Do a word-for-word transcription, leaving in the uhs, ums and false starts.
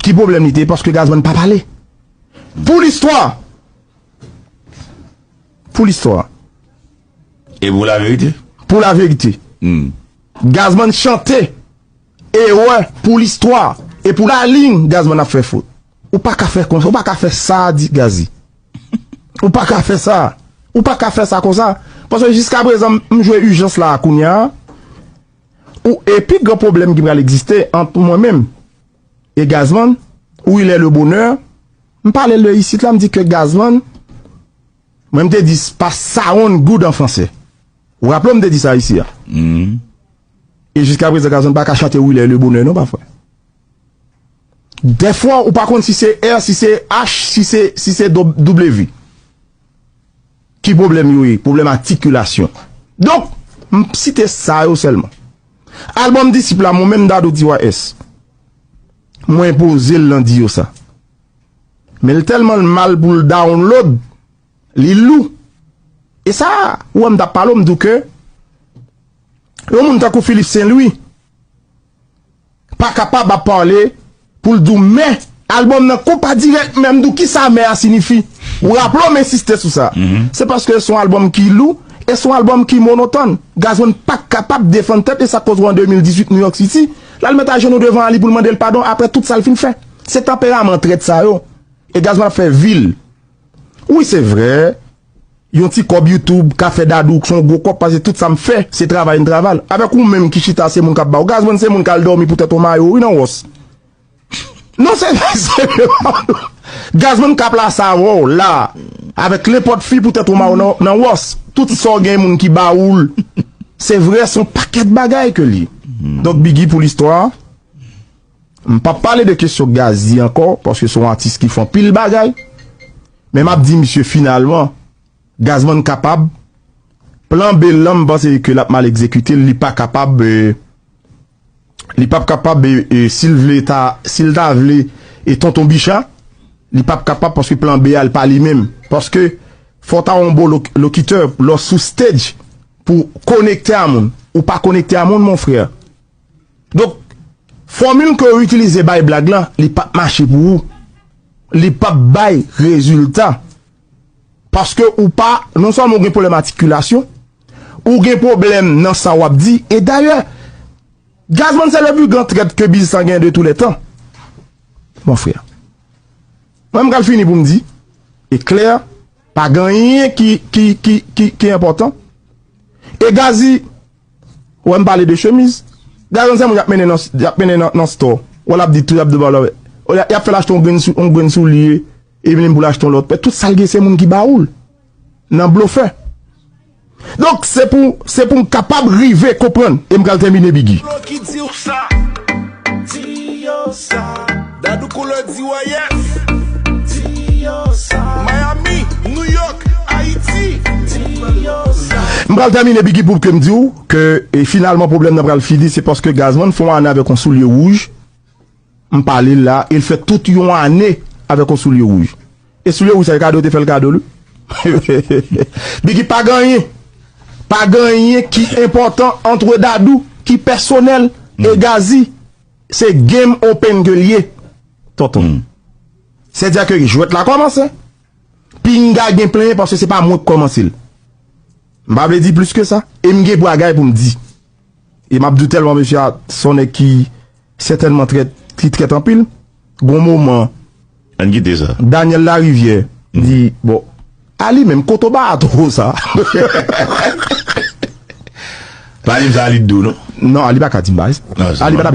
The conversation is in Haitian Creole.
Ki pwoblèm li te ye? Paske Gazman pa pale. Pou listwa! Pou listwa! E pou laverite? Pou laverite. Hmm. Gazman chante erè pou listwa e pou lalin Gazman ap fè fot. Ou pa ka fè konsa, ou pa ka fè sa, di Gazi. Ou pa ka fè sa. Ou pa ka fè sa konsa. Paske jiska prezan, m jwe ijans la a kounye a. Ou, e pi gran pwoblèm ki pral egziste ant mwen menm e Gazman, ou il est le bonheur. M pale de isit la, m di ke Gazman, mwen m te di pa sound good an fransè. Ou raple w m te di sa isi a? Mhm. E jiska prezan Gazman pa ka chante ou il est le bonheur non, pa frè. Dèfwa, ou pa konn si se R, si se H, si se, si se do-, W. Ki pwoblèm yo ye? Pwoblèm atikilasyon. Donk, m site sa yo sèlman. Albòm Disip la, mwen menm Dadou T Y S, mwen poze l nan di yo sa. Men l tèlman l mal pou l download, li lou. E sa, ou wè m t ap pale w, m di w ke yon moun tankou Philippe Saint Louis pa kapab ap pale pou l di w men albòm nan konpa dirèk, men m di w kisa men a siyifi. Ou raple w m ensiste sou sa. Mhm. Se paske se yon albòm ki lou e se yon albòm ki monotòn. Gazman pa kapab defann tèt li, e sa k koz ou an de mil dizuit New York City, l al met ajenou devan Ali pou l mande l padon apre tout sa l fin fè. Se tanperaman trèt sa yo. E Gazman ap fè vi l. Wi, se vre. Yon ti kòb YouTube ka fè Dadou, se yon gwo kòb, paske tout sa m fè, se travay m travay. Avèk ou menm ki chita, se moun k ap ba w. Gazman se moun k al dòmi poutèt yon mayo, wi, nan Wòs. Non, se, se, Gazman k ap la sa avè w, la, avèk nenpòt fi poutèt yon mayo nan, nan Wòs. Tout sa w gen, moun ki ba ou l. Se vre, se yon pakèt bagay ke li. Donk, Biggie pou listwa. M p ap pale de kesyon Gazi ankò, paske se yon atis ki fè anpil bagay. Men m ap di misye finalman, Gazman kapab. Plan B lan, m panse ke l ap mal egzekite l, li pa kapab, eh, li p ap kapab, eh, eh, si l vle ta, si l ta vle, eh, Tonton Bicha, li p ap kapab paske plan B a, l pa li menm. Paske fò w ta yon bon lo-, lokitè, lè w sou stage, pou w konekte a moun. Ou pa konekte a moun, mon frè. Donk, fòmil ke w itilize bay blag lan, li p ap mache pou ou. Li p ap bay rezilta. Paske ou pa, non sèlman ou gen pwoblèm atikilasyon, ou gen pwoblèm nan sa w ap di. E dayè, Gazman se le pli gran trèt ke Bizangen de tou lè tan. Mon frè. Mwen, m pral fini pou m di, e klè, pa gen anyen ki, ki, ki, ki, ki enpòtan. E Gazi, ou wè m pale de chemiz. Gazman se moun y ap mennen nan, y ap mennen nan, nan store. Ou wè l ap di tou, y ap di ba w la. Y ap, y ap fè l achte yon grenn sou, yon grenn soulye, e vin pou l achte yon lòt. Men tout sa l gen, se moun ki ba ou l. Nan blofè. Donk, se pou, se pou m kapab rive konprann. E m pral tèmine, Biggie. Flo ki di w sa. Di yo sa. Dadou Koulè di w yes. Di yo sa. Miami, New York, Ayiti. Di yo sa. M pral tèmine, Biggie, pou ke m di w ke, e finalman, pwoblèm nan pral fini, se paske Gazman fè yon ane avèk yon soulye wouj. M pale l la, e l fè tout yon ane avèk yon soulye wouj. E soulye wouj sa, e kado te fè l kado, li. Biggie, pa gen anyen. Pa gen anyen ki enpòtan ant Dadou, ki pèsonèl, e Gazi. Se game open ke l ye, tonton. Sètadi ke jwèt la kòmanse. Pinga gen plenyen paske se pa mwen k kòmanse l. M pa vle di plis ke sa. E m gen bagay pou m di. E m ap di w tèlman mesye a, se yon nèg ki sètènman trèt, ki trèt anpil. Gon moman, Ann kite sa. Daniel Larivière di, bon, Ali menm, kote w ba a twò sa? Pa di m sa Ali t di w, non? Non, Ali pa ka di m bagay sa. Non, se Ali pa t ap